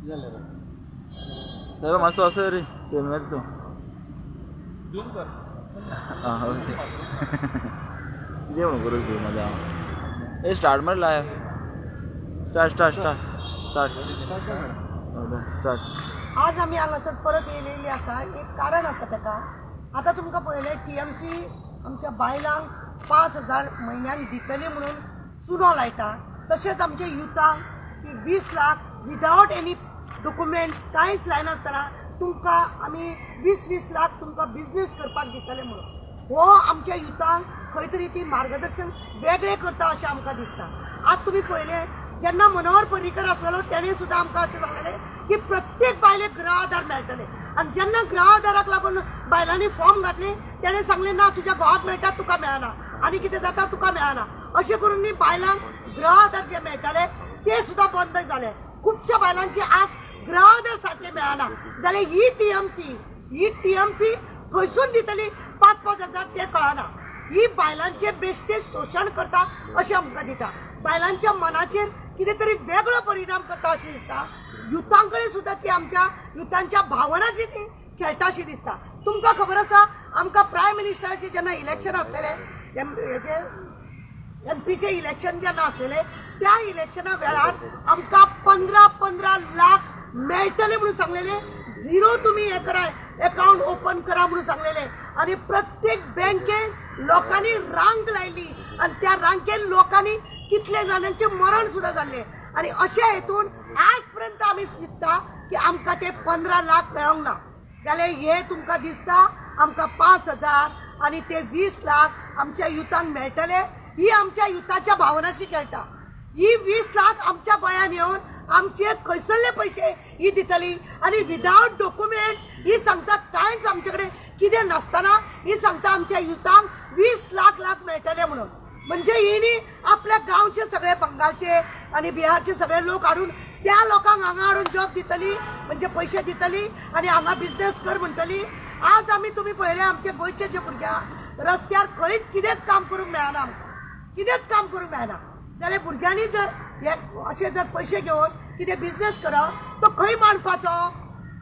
जालें रे. साहेब, मातसो असो रे फिल्म तूं. झूम कर. आं, ओके. कितें म्हणून करूं झूम आतां? ए, स्टार्ट मरे live. Start, start, start, start, start. आज आमी हांगासर परत येयलेली आसा, एक कारण आसा ताका. आतां तुमकां पळयलें, टीएमसी आमच्या बायलांक 5,000 म्हयन्याक दितली म्हणून चुनो लायता. तशेंच आमच्या युथांक की 20 लाख विदावट एनी डॉक्युमेंट्स, कांयच लायनासतना तुमकां आमी 20-20 लाख तुमकां बिजनेस करपाक दितले म्हणून. हो आमच्या युथांक खंय तरी ती मार्गदर्शन वेगळें करता अशें आमकां दिसता. आज तुमी पळयलें, जेन्ना मनोहर पर्रीकर आसलेलो, तेणें सुद्दां आमकां अशें सांगलेलें की प्रत्येक बायलेक गृह आधार मेळटले. आनी जेन्ना गृह आधाराक लागून बायलांनी फॉर्म घातले, तेणें सांगलें, ना, तुज्या घोवाक मेळटा, तुका मेळना आनी कितें जाता, तुका मेळना. अशें करून न्ही बायलांक गृह आधार जे मेळटाले ते सुद्दां बंद जाले. खुबश्या बायलांची आज गृह आधार सारखे मेळना. जाल्यार ही टीएमसी, ही टीएमसी खंयसून दितली 5-5 हजार ते कळना. ही बायलांचे बेश्टे शोशण करता अशें आमकां दिता. बायलांच्या मनाचेर कितें तरी वेगळो परिणाम करता अशें दिसता. युथां कडेन सुद्दां ती आमच्या युथांच्या भावनाची ती खेळटा अशी दिसता. तुमकां खबर आसा, आमकां प्रायम मिनिस्टराचे जेन्ना इलेक्शन आसलेले, हेजे एमपीचे इलेक्शन जेन्ना आसलेले, त्या इलेक्शना वेळार आमकां 15-15 लाख मेळटले म्हणून सांगलेले. झिरो तुमी हे करा, अकाउंट ओपन करा म्हणून सांगलेले. आनी प्रत्येक बँकेन लोकांनी रांक लायली आनी त्या रांकेन लोकांनी कितले जाणांचे मरण सुद्दां जाल्लें. आनी अशे हेतून आज पर्यंत आमी चिंत्ता की आमकां ते 15 लाख मेळोंक ना. जाल्यार हे तुमकां दिसता, आमकां 5,000 आनी ते 20 लाख आमच्या युथांक मेळटले, ही आमच्या युथाच्या भावनाशी खेळटा. ही 20 लाख आमच्या गोंयान येवन आमचे खंयसरले पयशे ही दितली? आनी विदावट डॉक्युमेंट्स ही सांगता, कांयच आमचे कडेन कितें नासतना ही सांगता आमच्या युथांक 20 लाख लाख मेळटले म्हणून. म्हणजे हिणी आपल्या गांवचे सगळे, बंगालचे आनी बिहारचे सगळे लोक हाडून त्या लोकांक हांगा हाडून जॉब दितली, म्हणजे पयशे दितली आनी हांगा बिजनेस कर म्हणटली. आज आमी, तुमी पळयले, आमचे गोंयचे जे भुरग्यांक रस्त्यार खंयच कितेंच काम करूंक मेळना. आमकां कितेंच काम करूंक मेळना. जाल्यार भुरग्यांनी जर हे अशे जर पयशे घेवन कितें बिजनेस करप, तो खंय मांडपाचो?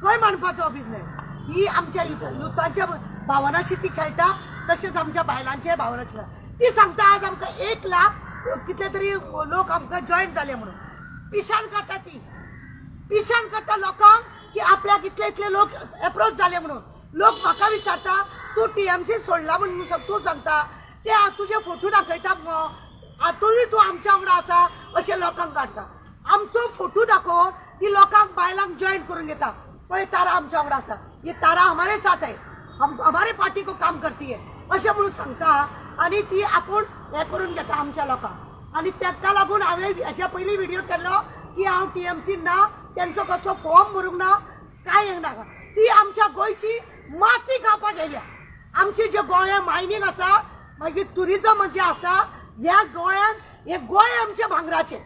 खंय मांडपाचो बिजनेस? ही आमच्या युथांच्या भावनाशी ती खेळटा. तशेंच आमच्या बायलांच्या भावनाशी खेळटा. ती सांगता, आज आमकां 1 लाख कितले तरी लोक आमकां जॉयन जाले म्हणून. पिशान काडटा ती, पिशान काडटा लोकांक की आपल्याक इतले इतले लोक एप्रोच जाले म्हणून. लोक म्हाका विचारता, तूं टीएमसी सोडला म्हणून तूं सांगता, ते तुजे फोटो दाखयता मुगो, आतूय तूं आमच्या वांगडा आसा अशें लोकांक काडटा. आमचो फोटो दाखोवन ती लोकांक, बायलांक जॉयन करून घेता. पळय, तारा आमच्या वांगडा आसा, ये तारा हमारे साथ है, हम हमारे पार्टी को काम करती है, अशें म्हणून सांगता. आनी ती आपूण हें करून घेता आमच्या लोकांक. आनी ताका लागून हांवें हेच्या पयलीं व्हिडिओ केल्लो की हांव टीएमसी ना, तेंचो कसलो फॉर्म भरूंक ना, कांय ना. ती आमच्या गोंयची माती खावपाक गेल्या. आमचे जे गोंया मायनींग आसा, मागीर टुरिजम जे आसा ह्या गोंयान, हे गोंय आमचे भांगराचे.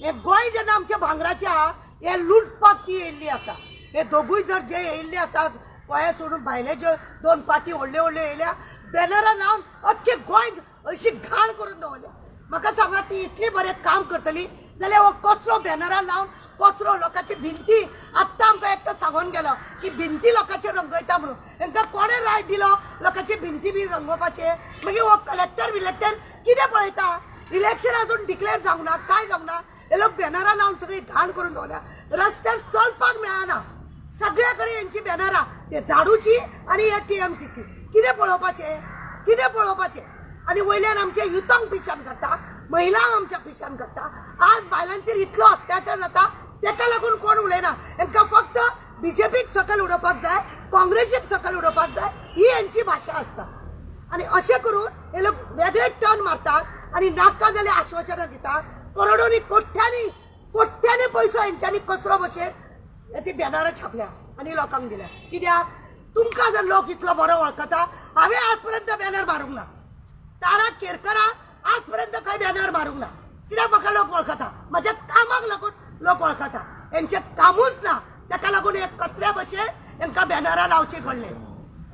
हे गोंय जेन्ना आमचे भांगराचे आहा, हे लुटपाक ती येयल्ली आसा. हे दोगूय जर जे येयल्ले आसा गोंया सोडून, भायले जे दोन पार्टी व्हडल्यो व्हडल्यो येयल्या, बॅनरां लावन अख्खे गोंय अशी घाण करून दवरल्या. म्हाका सांगा, ती इतली बरें काम करतली जाल्यार हो कचरो बॅनरां लावन कचरो लोकांची भिंती. आत्तां आमकां एकटो सांगून गेलो की भिंती लोकांचे रंगयता म्हणून. हेंकां कोणें रायट दिलो लोकांची भिंती बी रंगोवपाचे? मागीर हो कलेक्टर विलेक्टर कितें पळयता? इलेक्शन अजून डिक्लेअर जावंक ना, कांय जावंक ना, हे लोक बॅनरां लावन सगळी घाण करून दवरल्या. रस्त्यार चलपाक मेळना. सगळ्या कडेन यांची बॅनरां, ते झाडूची आनी हे टीएमसीची. कितें पळोवपाचें? कितें पळोवपाचें? आनी वयल्यान आमच्या युथांक पिशान काडटा, महिलांक आमच्या पिशान काडटा. आज बायलांचेर इतलो अत्याचार जाता, तेका लागून कोण उलयना. हेंकां फक्त बीजेपीक सकयल उडोवपाक जाय, काँग्रेसीक सकयल उडोवपाक जाय, ही यांची भाशा आसता. आनी अशें करून हे लोक वेगळे टर्न मारतात आनी नाका जाल्यार आश्वासनां दितात. करोडोनी, कोट्यांनी कोट्यांनी पयसो हेंच्यांनी कचरो भशेन हे ती बॅनरां छापल्या आनी लोकांक दिल्या. कित्याक? तुमकां जर लोक इतलो बरो वळखता, हांवें आज पर्यंत बॅनर मारूंक ना. तारा केरकरा आज पर्यंत खंय बॅनर मारूंक ना. कित्याक? म्हाका लोक वळखता, म्हज्या कामाक लागून लोक वळखता. हेंचें कामूच ना, ताका लागून हे कचऱ्या भशेन हेंकां बॅनरां लावची पडले.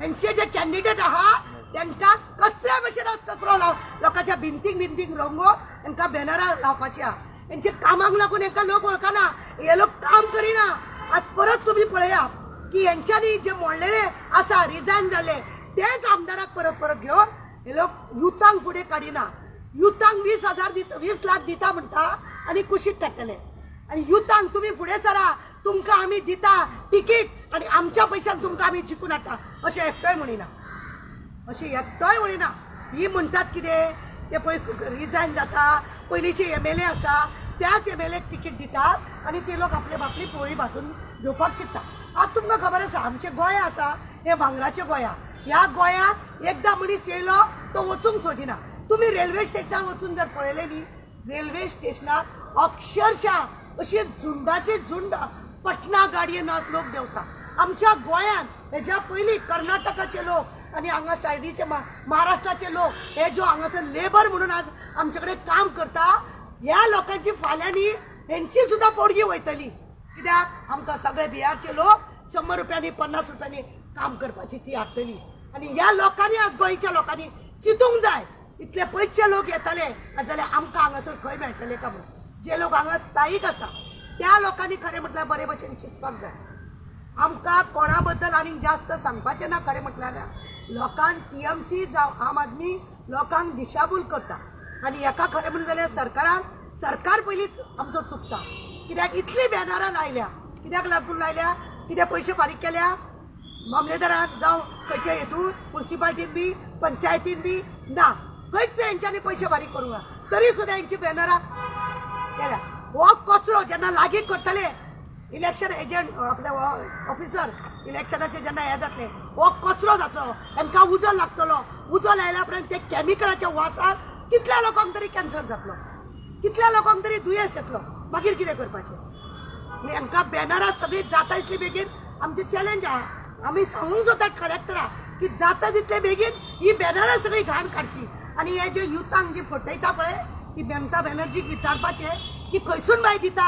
हेंचे जे कॅन्डिडेट आहा, तेंकां कचऱ्या भशेन आज कचरो लाव, लोकांच्या भिंतीक भिंतीक रंगोवन हेंकां बॅनरां लावपाची आहा. हेंचे कामाक लागून हेंकां लोक वळखना. हे लोक काम करिना. आज परत तुमी पळया की हेंच्यांनी जे मोडलेले आसा, रिजायन जाले, तेच आमदाराक परत परत घेवन हे लोक युथांक फुडें काडिना. युथांक 20,000 दिता, 20 लाख दिता म्हणटा आनी कुशीक काडटले. आनी युथांक तुमी फुडें सरा, तुमकां आमी दिता तिकीट आनी आमच्या पयशान तुमकां आमी जिखून हाडटा, अशें एकटोय म्हणिना, अशें एकटोय म्हणिना. ही म्हणटात कितें, ते पळय रिजायन जाता, पयलींचे एमएलए आसा, त्याच एमएलएक तिकीट दितात आनी ते लोक आपले आपली पोळी भाजून घेवपाक चिंत्ता. आज तुमकां खबर आसा, आमचें गोंय आसा हें भांगराचें गोंया. ह्या गोंयांत एकदां मनीस येयलो तो वचूंक सोदिना. तुमी रेल्वे स्टेशनार वचून जर पळयलें न्ही, रेल्वे स्टेशनार अक्षरशा अशी झुंडाचे झुंड पटना गाडयेन लोक देंवता. आमच्या गोंयांत हेज्या पयलीं कर्नाटकाचे लोक आनी हांगा सायडीचे महाराष्ट्राचे लोक हे जो हांगासर लेबर म्हणून आज आमचे कडेन काम करता, ह्या लोकांची फाल्यां न्ही हेंची सुद्दां पोडगी वयतली. कित्याक आमकां सगळे बिहारचे लोक 100 रुपयांनी, 50 रुपयांनी काम करपाची ती हाडटली. आनी ह्या लोकांनी, आज गोंयच्या लोकांनी चिंतूंक जाय, इतले पयशे लोक येतले आनी जाल्यार आमकां हांगासर खंय मेळटले का म्हणून. जे लोक हांगा स्थायीक आसा त्या लोकांनी खरें म्हटल्यार बरे भशेन चिंतपाक जाय. आमकां कोणा बद्दल आनीक जास्त सांगपाचें ना. खरें म्हटल्यार लोकांक टीएमसी जावं आम आदमी लोकांक दिशाभूल करता. आनी हेका खरें म्हणून जाल्यार सरकारान, सरकार पयलींच आमचो चुकता. कित्याक इतलीं बॅनरां लायल्या? कित्याक लागून लायल्या? कितें पयशे फारीक केल्या मामलेदारान जावं खंयच्या हेतून, मुन्सिपाल्टीन बी, पंचायतीन बी? ना, खंयच हेंच्यांनी पयशे फारीक करूंक ना, तरी सुद्दां हेंची बॅनरां केल्या. हो कचरो जेन्ना लागीं करतले इलेक्शन एजंट, आपले ऑफिसर इलेक्शनाचे जेन्ना हे जातले, हो कचरो जातलो, हेंकां उजो लागतलो. उजो लायल्या उपरांत ते कॅमिकलाच्या वासान कितल्या लोकांक तरी कॅन्सर जातलो, कितल्या लोकांक तरी दुयेंस येतलो. मागीर कितें करपाचें? आनी हांकां बॅनरां सगळीं जाता तितली बेगीन, आमचें चॅलेंज आहा, आमी सांगूंक सोदतात कलेक्टराक की जाता तितले बेगीन ही बॅनरां सगळीं घाण काडची. आनी हे जे युथांक जी फटयता पळय, ती ममता बॅनर्जीक विचारपाचें की खंयसून बाय दिता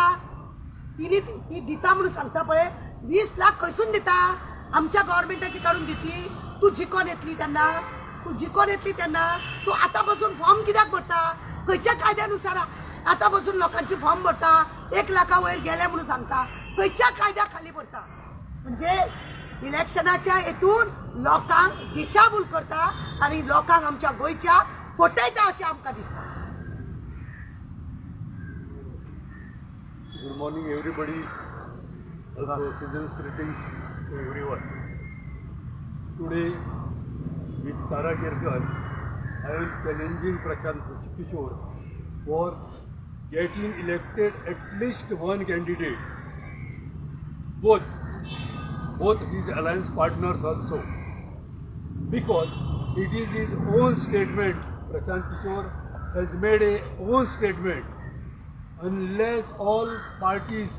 तिने? ती दिता म्हणून सांगता पळय, 20 लाख खंयसून दिता? आमच्या गव्हर्मेंटाची काडून दितली? तूं जिकोन येतली तेन्ना, तूं जिकोन येतली तेन्ना तूं आतां पासून फॉर्म कित्याक भरता? खंयच्या कायद्यानुसार आतां पासून लोकांची फॉर्म भरता? 1 लाखा वयर गेले म्हणून सांगता, खंयच्या कायद्या खाली भरता? म्हणजे इलेक्शनाच्या हेतून लोकांक दिशाभूल करता आनी लोकांक आमच्या गोंयच्या फटयता अशें आमकां दिसता. Good morning, everybody. Also, season's greetings to everyone. Today, with Tara Kerkar, I am challenging Prashant Kishore for getting elected at least one candidate. Both his alliance partners also. Because it is his own statement, Prashant Kishore has made a own statement, unless all parties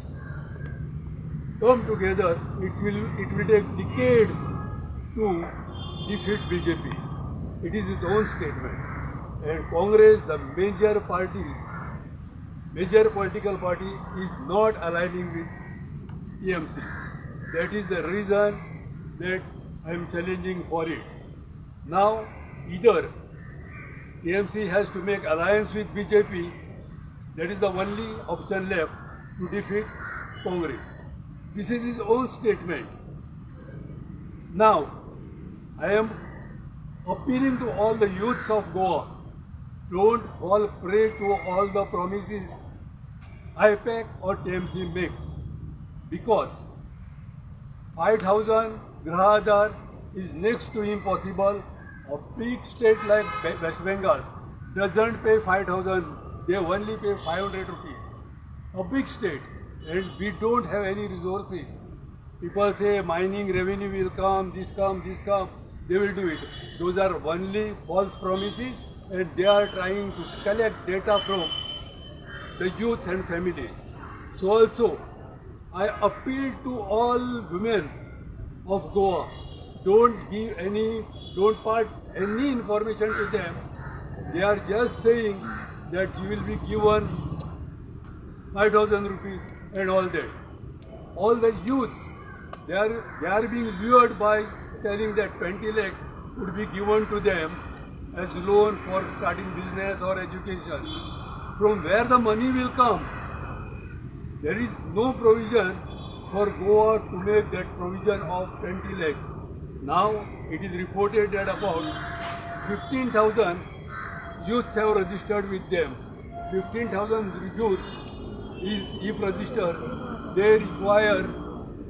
come together, it will take decades to defeat BJP. It is his own statement. And Congress, the major party, major political party, is not aligning with TMC. That is the reason that I am challenging for it. Now, either TMC has to make alliance with BJP, that is the only option left to defeat Congress. This is his own statement. Now, I am appealing to all the youths of Goa, don't fall prey to all the promises IPAC or TMC makes, because 5000 Griha Aadhar is next to impossible. A big state like West Bengal doesn't pay 5000, they only pay 500 rupees. A big state, and we don't have any resources. People say mining revenue will come, this come, they will do it. Those are only false promises, and they are trying to collect data from the youth and families. So also, I appeal to all women of Goa, don't give any, don't part any information to them. They are just saying that you will be given 5000 rupees and all that. All the youths, they are being lured by telling that 20 lakhs would be given to them as loan for starting business or education. From where the money will come? There is no provision. for Goa to make that provision of 20 lakh. Now it is reported that about 15,000 youths have registered with them. 15,000 youths is if registered, they require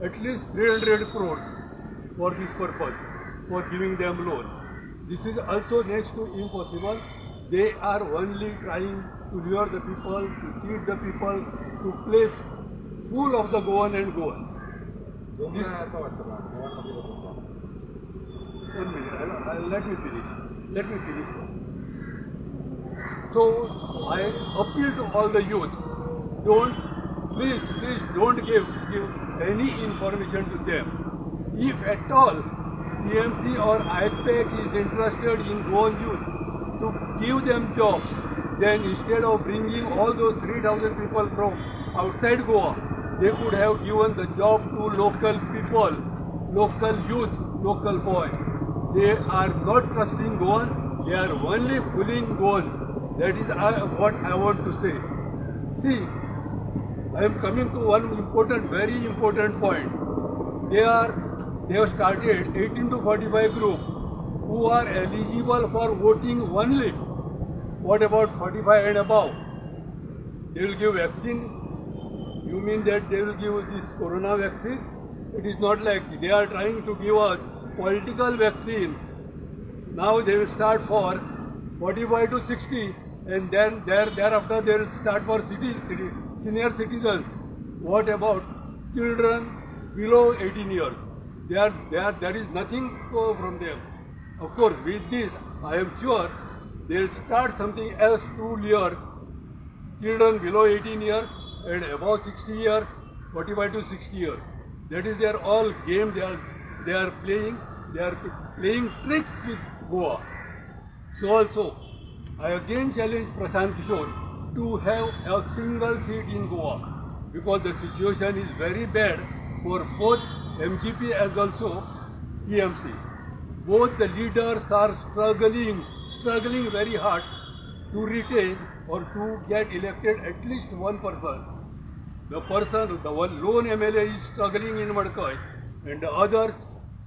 at least 300 crores for this purpose, for giving them loan. This is also next to impossible. They are only trying to lure the people, to cheat the people, to play fool of the Goan and Goans. दोन वेळा असं वाटतं का गोवामध्ये लोकांना? One minute, let me finish. Let me finish. So I appeal to all the youths, don't, please, please don't give any information to them. If at all TMC or IPAC is interested in Goan youths to give them jobs, then instead of bringing all those 3,000 people from outside Goa, they could have given the job to local people, local youths, local boys. They are not trusting Goans, they are only fooling Goans. That is what I want to say. See, I am coming to one important, very important point. They have started 18 to 45 group who are eligible for voting only. What about 45 and above? They will give vaccine. You mean that they will give this corona vaccine? It is not like they are trying to give us political vaccine. Now they will start for 45 to 60, and then thereafter they will start for senior citizens. What about children below 18 years? There is nothing from them. Of course, with this, I am sure they will start something else to lure children below 18 years and above 60 years, 45 to 60 years. That is their all game they are playing. They are playing tricks with Goa. So also, I again challenge Prashant Kishor to have a single seat in Goa, because the situation is very bad for both MGP as also TMC. Both the leaders are struggling very hard to retain or to get elected at least one person. The person, the one lone MLA is struggling in Madkai, and the others,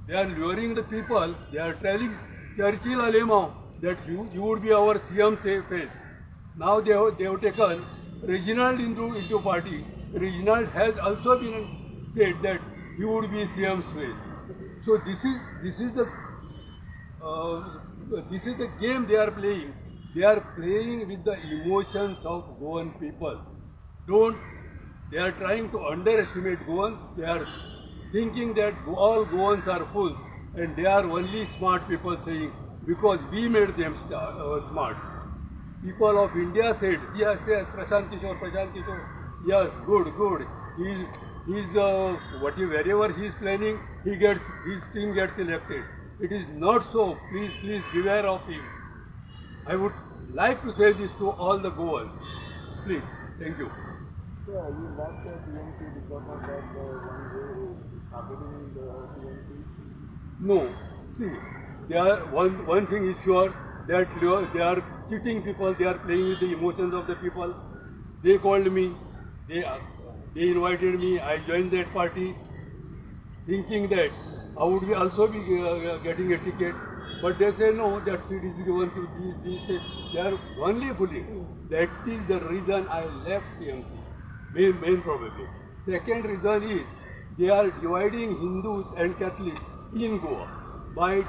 they are luring the people, they are telling Churchill Alemao that you would be our CM face. Now they have taken Reginald into party. Reginald has also been said that he would be CM's face. So this is the game they are playing. They are playing with the emotions of Goan people. They are trying to underestimate Goans. They are thinking that all Goans are fools, and they are only smart people saying, because we made them smart. People of India said, yes, yes, Prashant Kishor, Prashant Kishor, yes, good, good. Wherever he is planning, his team gets elected. It is not so. Please, please beware of him. I would like to say this to all the Goans. Please, thank you. So you left the TMC because of that one who is targeting the TMC? No. See, they are one thing is sure, that they are cheating people, they are playing with the emotions of the people. They called me, they invited me, I joined that party thinking that I would be also be getting a ticket. But they say no, that seat is given to these. They are only fooling. That is the reason I left TMC, main probably. Second reason is they are dividing Hindus and Catholics in Goa by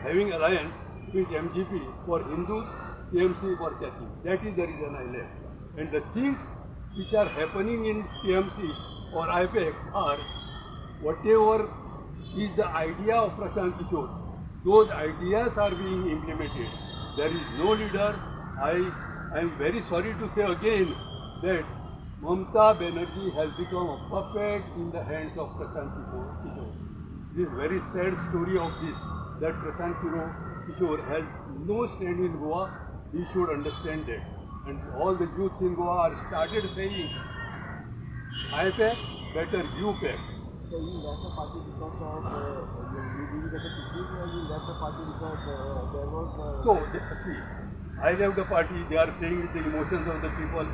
having alliance with MGP for Hindus, TMC for Catholics. That is the reason I left. And the things which are happening in TMC or IPAC are whatever is the idea of Prashant Kishor, those ideas are being implemented. There is no leader. I am very sorry to say again that Mamata Banerjee has become a puppet in the hands of Prashant Kishor. This very sad story of this, that Prashant Kishor has no stand in Goa. He should understand that. And all the youths in Goa are started saying, I pack, better you pack. So you left the party because of, you didn't get a ticket, or you left the party because there was... So, see, I left the party, they are playing with the emotions of the people.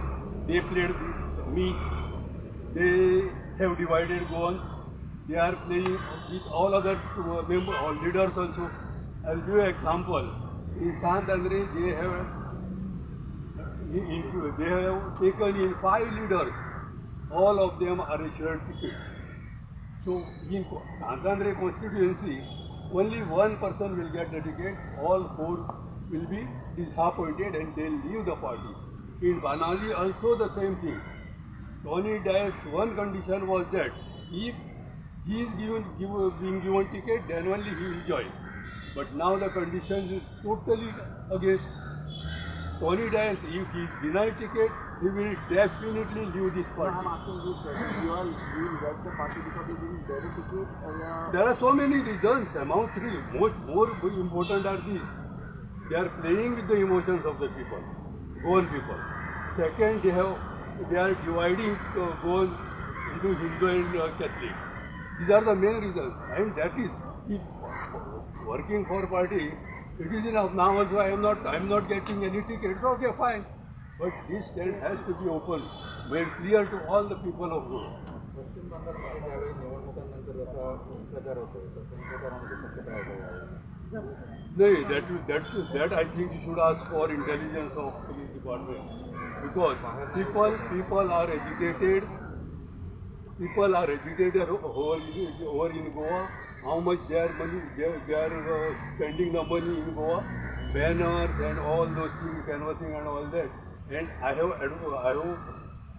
They played with me. They have divided Goans. They are playing with all other member all leaders also. I will give you example. In Sant Andre, they have taken in five leaders. All of them are assured tickets. So in Sant Andre constituency, only one person will get the ticket. All four will be disappointed and they'll leave the party. In Banali also the same thing. Tony Dias, one condition was that if he is being given ticket, then only he will join. But now the condition is totally against Tony Dias. If he is denied ticket, he will definitely leave this No, party. I'm asking this, you left the party because you didn't get a ticket or There are so many reasons. Among three, most more important are these. They are playing with the emotions of the people, Goan people. Second, they are dividing Goan into Hindu and Catholic. These are the main reasons, and that is if working for party, it is enough. Now also I am not getting any ticket. Okay, fine. But this stand has to be open, made clear to all the people of Goa. पश्चिम बंगालमध्ये ज्यावेळी निवडणुकांनंतर जसा हिंसाचार होतो, तसं हिंसाचार होण्याची शक्यता आहे का यावेळी? No, that I think you should ask for intelligence of police department, because people are agitated. People are agitated over in Goa. How much they are money they are spending the money in Goa, banners and all those things, canvassing and all that. And I have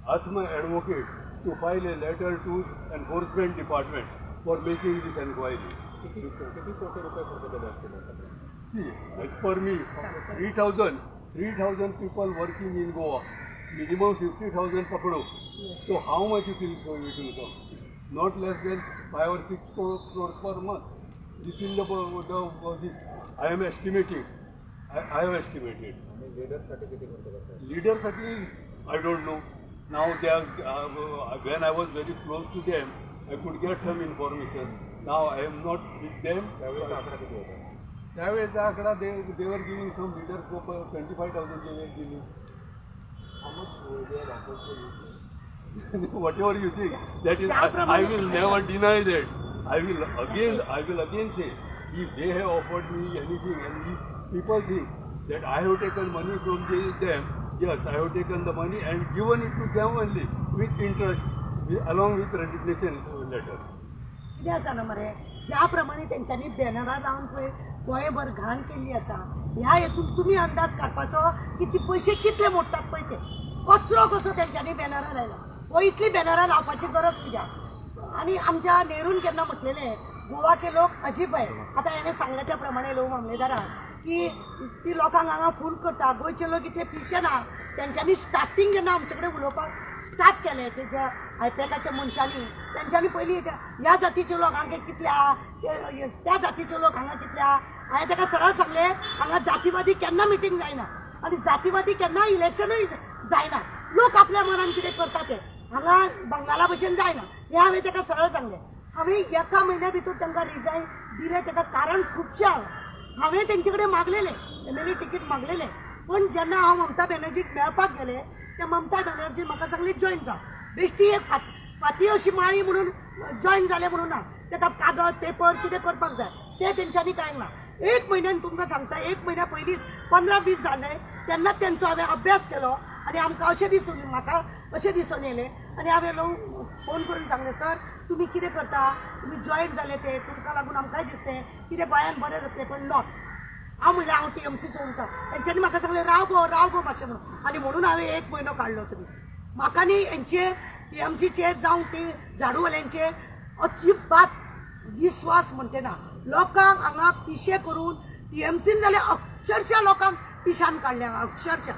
asked my advocate to file a letter to enforcement department for making this enquiry. किती किती कोटी रुपये खर्च केले असतील आतापर्यंत? See, as per me, 3,000 people working in Goa, minimum 50,000 पकडो. So how much it will come? Not less than 5 or 6 crore per month. This is the this I am estimating. I have estimated. आणि लिडरसाठी किती खर्च करतात? Leader I don't know. Now they are, when I was very close to them, I could get some information. Now I am not with them. त्यावेळेचा आकडा किती होता? त्यावेळेचा आकडा they were giving some leaders 25,000 they were giving. How much they have offered for you? Whatever you think, that is, I will never deny that. I will again say, if they have offered me anything and if people think that I have taken money from them, yes, I have taken the money and given it to them only with interest, along with resignation letter. कितें आसा न्हू मरे, ज्या प्रमाणे तेंच्यांनी बॅनरां लावन पळय गोंयभर घाण केल्ली आसा, ह्या हेतून तुमी अंदाज काडपाचो की ती पयशे कितले मोडटात पळय. ते कचरो कसो तेंच्यांनी बॅनरां लायला हो, इतली बॅनरां लावपाची गरज कित्याक? आनी आमच्या नेरून केन्ना म्हटलेलें, गोवा के लोक अजीब आहे. आतां हेणें सांगलें त्या प्रमाणे लोक मामलेदाराक की ती लोकांक हांगा फूल करता, गोंयचे लोक इतले पिशे ना. तेंच्यांनी स्टार्टींग जेन्ना आमचे कडेन उलोवपाक स्टार्ट केलें तेज्या आयपॅकाच्या मनशांनी, तेंच्यांनी पयलीं ह्या जातीचे लोक हांगा कितले आहा, त्या जातीचे लोक हांगा कितले आहा. हांवें ताका सरळ सांगलें, हांगा जातीवादी केन्ना मिटींग जायना आनी जातीवादी केन्ना इलेक्शनूय जायना. लोक आपल्या मनान कितें करता ते, हांगा बंगाला भशेन जायना, हें हांवें ताका सरळ सांगलें. हांवें एका म्हयन्या भितर तांकां रिजायन दिलें. ताका कारण खुबशें आहा. हांवें तेंचे कडेन मागलेलें, एमएलए तिकीट मागलेलें, पूण जेन्ना हांव ममता बॅनर्जीक मेळपाक गेलें, त्या ममता बॅनर्जी म्हाका सांगली, जॉयन जा. बेश्टी एक फाती अशी माळी म्हणून जॉयन जालें म्हणून ना, ताका कागद पेपर कितें करपाक जाय, तें तेंच्यांनी कांय ना. एक म्हयन्यान तुमकां सांगता, एक म्हयन्या पयलींच 15-20 जाले तेन्नाच तेंचो हांवें अभ्यास केलो आनी आमकां अशें दिसून, म्हाका अशें दिसून येयलें आनी हांवें ल्हवू फोन करून सांगलें, सर, तुमी कितें करता, तुमी जॉयन जाले ते तुमकां लागून आमकांय दिसतें कितें गोंयान बरें जातलें, पण not. हांव म्हणलें, हांव टीएमसी सोडटा. तेंच्यांनी म्हाका सांगलें, राव गो, राव गो मातशें म्हणून. आनी म्हणून हांवें एक म्हयनो काडलो. तरी म्हाका न्ही हेंचेर, टीएमसीचेर जावं ती झाडूवाल्यांचेर अजिबात विस्वास म्हणटे ना. लोकांक हांगा पिशे करून टीएमसीन जाल्यार अक्षरशा लोकांक पिशान काडल्या. अक्षरशा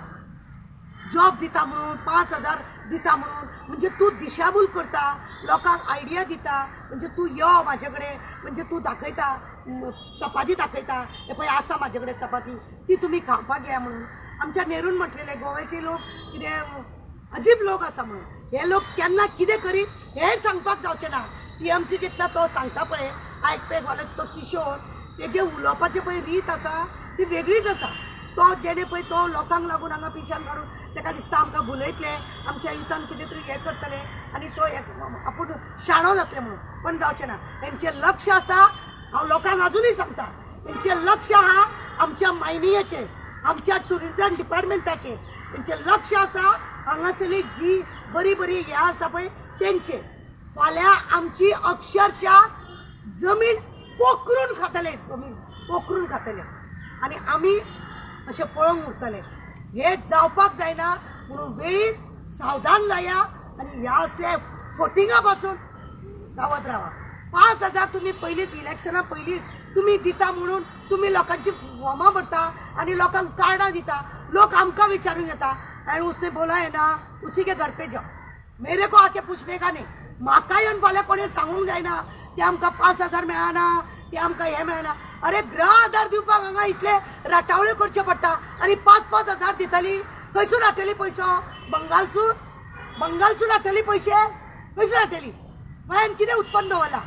जॉब दिता म्हणून, 5,000 दिता म्हणून, म्हणजे तूं दिशाभूल करता लोकांक, आयडिया दिता, म्हणजे तूं यो म्हाजे कडेन, म्हणजे तूं दाखयता, चपाती दाखयता, हे पळय आसा म्हाजे कडेन चपाती, ती तुमी खावपाक या म्हणून. आमच्या नेरून म्हटलेले, गोव्याचे लोक कितें अजीब लोक आसा म्हणून. हे लोक केन्ना कितें करीत हें सांगपाक जावचें ना. टीएमसी जितला तो सांगता पळय आयकपेक वालो तो किशोर, तेजे उलोवपाची पळय रीत आसा ती वेगळीच आसा. तो जेणे पळय तो लोकांक लागून हांगा पिशान काडून ताका दिसता आमकां भुलयतले, आमच्या युथान कितें तरी हें करतले आनी तो आपूण शाणो जातले म्हणून. पण जावचें ना. हेंचें लक्ष आसा, हांव लोकांक अजुनूय सांगता, हेंचें लक्ष आहा आमच्या मायनिंगाचेर, आमच्या ट्युरिजम डिपार्टमेंटाचेर. तेंचें लक्ष आसा हांगासरली जी बरी बरी हें आसा पळय तेंचेर. फाल्यां आमची अक्षरशा जमीन पोखरून खातले, जमीन पोखरून खातले आनी आमी अशें पळोवंक उरतले. हें जावपाक जायना म्हणून वेळीत सावधान जाया आनी ह्या असल्या फटिंगा पासून सावध रावा. 5,000 तुमी पयलींच इलेक्शना पयलींच तुमी दिता म्हणून तुमी लोकांची फॉर्मां भरता आनी लोकांक कार्डां दिता. लोक आमकां विचारूंक येता आनी उसने बोला है ना, उसी के घर पे जाओ, मेरे को आके पूछने का नहीं. म्हाका येवन फाल्यां कोणें सांगूंक जायना ते आमकां 5,000 मेळना, ते आमकां हें मेळना. अरे गृह आधार दिवपाक हांगा इतले राटावळ्यो करच्यो पडटा आनी 5-5 हजार दितली. खंयसून हाडटली पयसो? बंगालसून? बंगालसून हाडटली पयशे? खंयसून हाडटली? गोंयान कितें उत्पन्न दवरलां?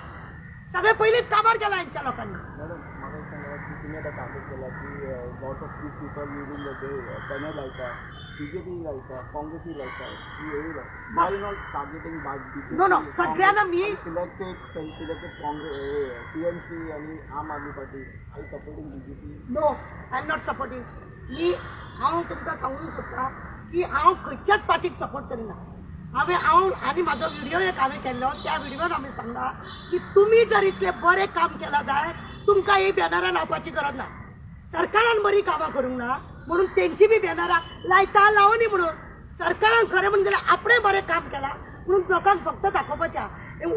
सगळें पयलींच काबार केलां हेंच्या लोकांनी. मॅडम, म्हाका एक सांगा की तुमी आतां टार्गेट केला की lot of these people using the banner लायता, बीजेपी लायता, काँग्रेसी लायता, हेय लायता. Why not targeting BJP? No, सगळ्यांना मी- सिलेक्टेड सिलेक्टेड काँग्रेस, टीएमसी आणि आम Aadmi party. Are supporting BJP? No, I am not supporting. मी हांव तुमकां सांगूंक सोदता की हांव खंयच्याच पार्टीक सपोर्ट करिना. हांवें हांव आनी म्हाजो व्हिडियो एक हांवें केल्लो, त्या व्हिडियोन हांवें सांगलां की तुमी जर इतलें बरें काम केलां जायत, तुमकां ही बॅनरां लावपाची गरज ना. सरकारान बरीं कामां करूंक ना म्हणून तेंची बी बॅनरां लायता, लावनी म्हणून. सरकारान खरें म्हणून जाल्यार आपणें बरें काम केलां म्हणून लोकांक फक्त दाखोवपाचें आहा.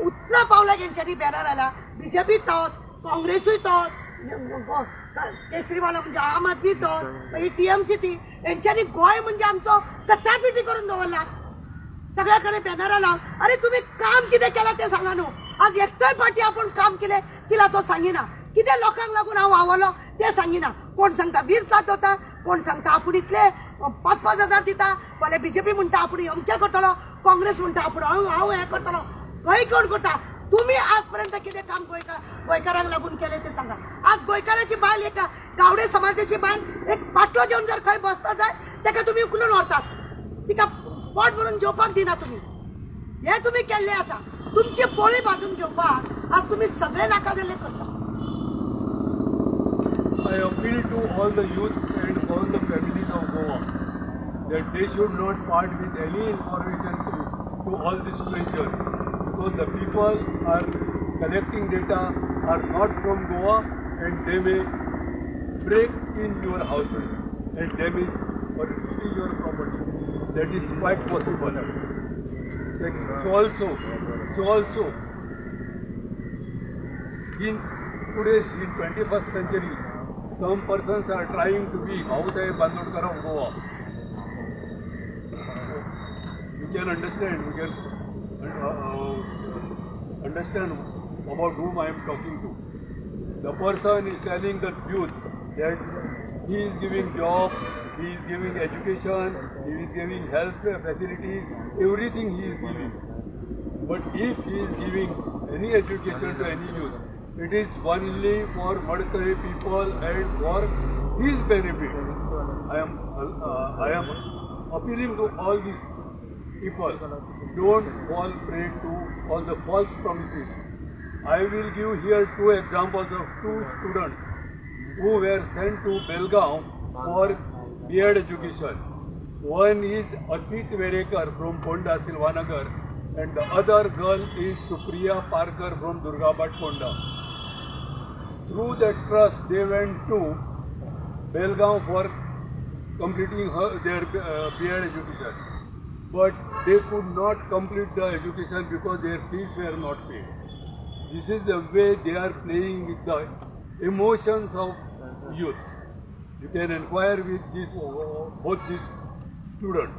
उतरा पावला तेंच्यांनी बॅनर आयला. बीजेपी तोच, काँग्रेसूय तोच, केसरीवाला म्हणजे आम आदमी तोच, मागीर टीएमसी ती. हेंच्यांनी गोंय म्हणजे आमचो कचरापेटी करून दवरला, सगळ्या कडेन बॅनरां लावन. अरे तुम्ही काम कितें केलां तें सांगा न्हू. आज एकटोय पार्टी आपूण काम केलें तिला तो सांगिना. कितें लोकांक लागून हांव वावरलो तें सांगिना. कोण सांगता 20 लाख वता, कोण सांगता आपूण इतले 5-5 हजार दिता. फाल्यां बीजेपी म्हणटा आपूण अमकें करतलो, काँग्रेस म्हणटा आपूण हांव हांव हें करतलो. खंय कोण करता? तुम्ही आजपर्यंत कितें काम गोंयकारांक लागून केलें तें सांगा. आज गोंयकाराची बायल, एक गावडे समाजाची बायल एक बाटलो घेवन जर खंय बसता जाय, ताका तुमी उखलून व्हरतात, तिका पोट भरून जेवपाक दिना तुमी. हे तुमी केल्ले आसा. तुमची पोळी भाजून घेवपाक आज तुमी सगळे नाका जाल्ले करता. I appeal to all the youth and all the families of Goa that they should not part with any information to all the strangers, because the people are collecting data are not from Goa and they may break in your houses and damage or steal your property. That is quite possible. So also in today's in 21st century, some persons are trying to be Bhausaheb Bandodkar of Goa. You can understand, you can understand about whom I am talking to. The person is telling the youth that he is giving jobs, he is giving education, he is giving health facilities, everything he is giving. But if he is giving any education to any youth, it is only for Madkai people and for his benefit. I am appealing to all these people, don't fall prey to all the false promises. I will give here two examples of two students who were sent to Belgaum for B.Ed education. One is Asit Verekar from Ponda, Silvanagar, and the other girl is Supriya Parkar from Durgabat, Ponda. Through that trust, they went to Belgaum for completing their B.Ed education. But they could not complete the education because their fees were not paid. This is the way they are playing with the emotions of youth. You can inquire with both these students.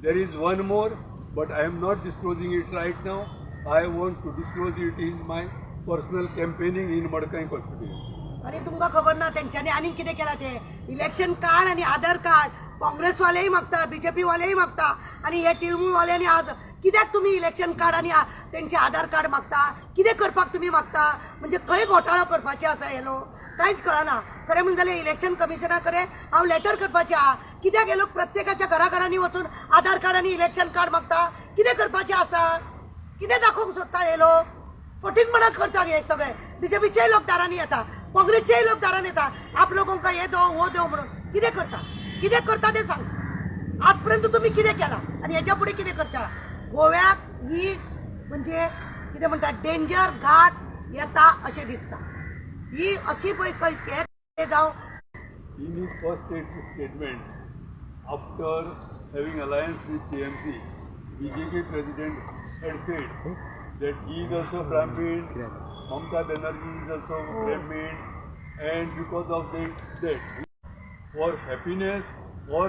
There is one more, but I am not disclosing it right now. I want to disclose it in my personal campaigning in Madkai constituency. आनी तुमकां खबर ना तेंच्यांनी आनीक कितें केलां तें. Election card आनी आधार कार्ड काँग्रेसवालेय मागता, बीजेपी वालेय मागता आनी हे टिळमूळवाल्यांनी आज कित्याक तुमी इलेक्शन कार्ड आनी तेंचे आधार कार्ड मागता? कितें करपाक तुमी मागता? म्हणजे खंय घोटाळो करपाचे आसा हे लोक, कांयच कळना. खरें म्हणून जाल्यार इलेक्शन कमिशना कडेन हांव लेटर करपाचें आहा. कित्याक हे लोक प्रत्येकाच्या घराघरांनी वचून आधार कार्ड आनी इलेक्शन कार्ड मागता? कितें करपाचें आसा? कितें दाखोवंक सोदता हे लोक? फटींगपणा करतात हे सगळे. बीजेपीचेय लोक दारांनी येता, काँग्रेसचेय लोक दारान येता, आप लोगों का हे दो, वो दो म्हणून. कितें करता, कितें करता ते सांग. आजपर्यंत तुम्ही कितें केलां आनी हेच्या फुडें कितें करता? गोव्याक ही म्हणजे कितें म्हणटा, डेंजर घाट येता अशें दिसता. ही अशी पळय हे जावं. In his first statement, after having alliance with TMC, BJP president had said that he is also Brahmin, Mamta Banerjee is also Brahmin, and because of that, for happiness or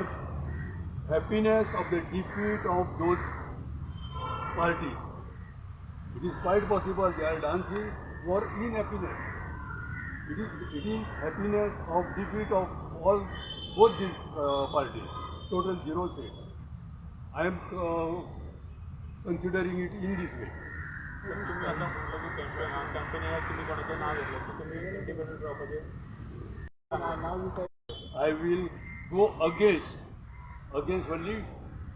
happiness of the defeat of those parties, it is quite possible they are dancing for in happiness. It is happiness of defeat of all both these parties. Total zero seats. I am considering it in this way. तर तुम्ही आता म्हटलं की campaign, कॅम्पेनिंगाक तुम्ही कोणाचें नांव घेतलें की तुमी इंडिपेंडंट रावपाचें. I will go against only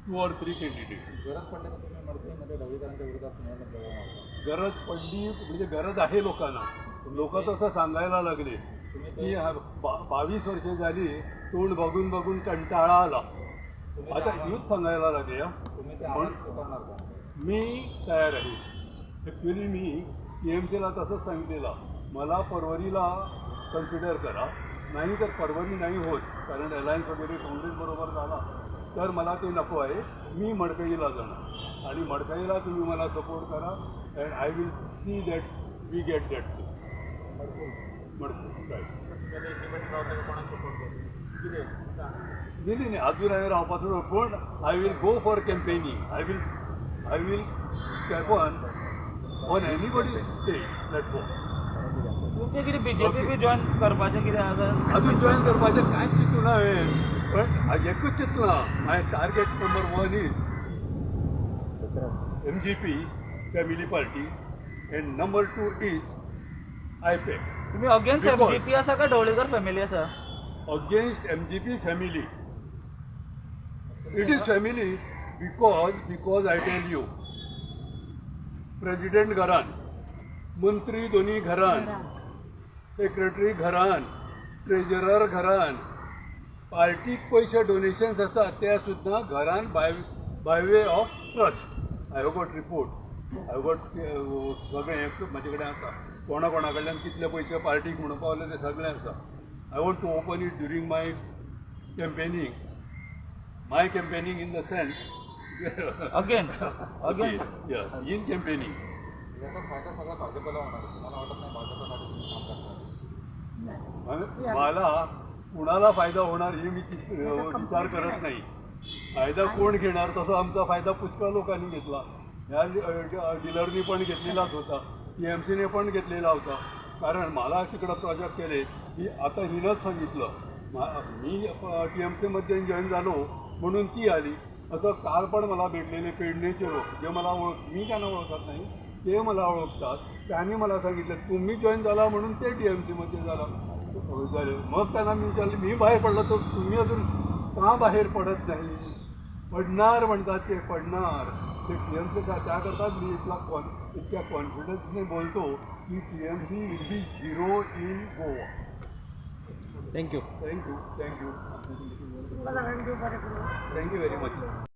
two or three candidates. गरज पडली तर तुम्ही मडकईमध्ये ढवळीकरांच्या विरोधात निवडणूक लढवणार का? गरज पडली म्हणजे गरज आहे लोकांना. लोक तसं सांगायला लागले की हा 22 वर्ष झाली, तोंड बघून बघून कंटाळा आला. आता यूथ सांगायला लागले हा. तुम्ही ते आव्हान स्वीकारणार का? मी तयार आहे. ॲक्च्युली मी टीएमसीला तसंच सांगितलेलं, मला परवरीला कन्सिडर करा, नाही तर परवरी नाही होत कारण अलायन्स वगैरे काँग्रेसबरोबर झाला तर मला ते नको आहे. मी मडकईला जाणार आणि मडकईला तुम्ही मला सपोर्ट करा and I will see that we get that Madkai, right. तुम्ही आता इंडिपेंडंट रावता का कोणाक सपोर्ट करता कितें सांग. नाही नाही नाही, अजून हांवें रावपाचो, पूण I will go for campaigning. I will step on anybody stage platform. तुमचें कितें बीजेपी बी जॉयन करपाचें कितें आसा? अजून जॉईन करपाचें कांयच चिंतूना हांवें, पण एकूच चिंतलां, my target number one is MGP family party and number two is IPAC. तुमी अगेन्स्ट एमजीपी आसा काय ढवळीकर फॅमिली आसा? Against MGP family. It is family because I tell you, president घरान, मंत्री दोन्ही घरान, सेक्रेटरी घरान, ट्रेजरर घरान, पार्टीक पयशे डोनेशन्स आसा ते सुद्दां घरान by way of trust. I have got report, I have got सगळें हें म्हाजे कडेन आसा. कोणा कोणा कडल्यान कितले पयशे पार्टीक म्हणून पावले ते सगळें आसा. I want to open it during my campaigning, my campaigning in the sense against against yes, in campaigning. याचा फायदा सगळा भाजपला होणार. तुम्हाला वाटत नाही भाजपसाठी तुम्ही काम करता? मला कुणाला फायदा होणार हे मी विचार करत नाही. फायदा कोण घेणार? तसा आमचा फायदा पुष्कळ लोकांनी घेतला. ह्या डीलरनी पण घेतलेलाच होता, टीएमसीने पण घेतलेला होता. कारण मला तिकडं प्रोजेक्ट केले की आता हिनंच सांगितलं, मी टीएमसीमध्ये जॉईन झालो म्हणून ती आली असं. काल पण मला भेटलेले पेडणेचे लोक, जे मला ओळख, मी त्यांना ओळखत नाही, ते मला ओळखतात, त्यांनी मला सांगितलं तुम्ही जॉईन झाला म्हणून ते टीएमसीमध्ये झाले. मग त्यांना मी विचारलं, मी बाहेर पडलो तर तुम्ही अजून का बाहेर पडत नाही? पडणार म्हणतात ते, पडणार ते टीएमसी का? त्याकरता मी इतक्या कॉन्फिडन्सने बोलतो की TMC will be zero in Goa. Thank you. Thank you, thank you. तुमकां सगळ्यांक देव बरें करूं. Thank you very much.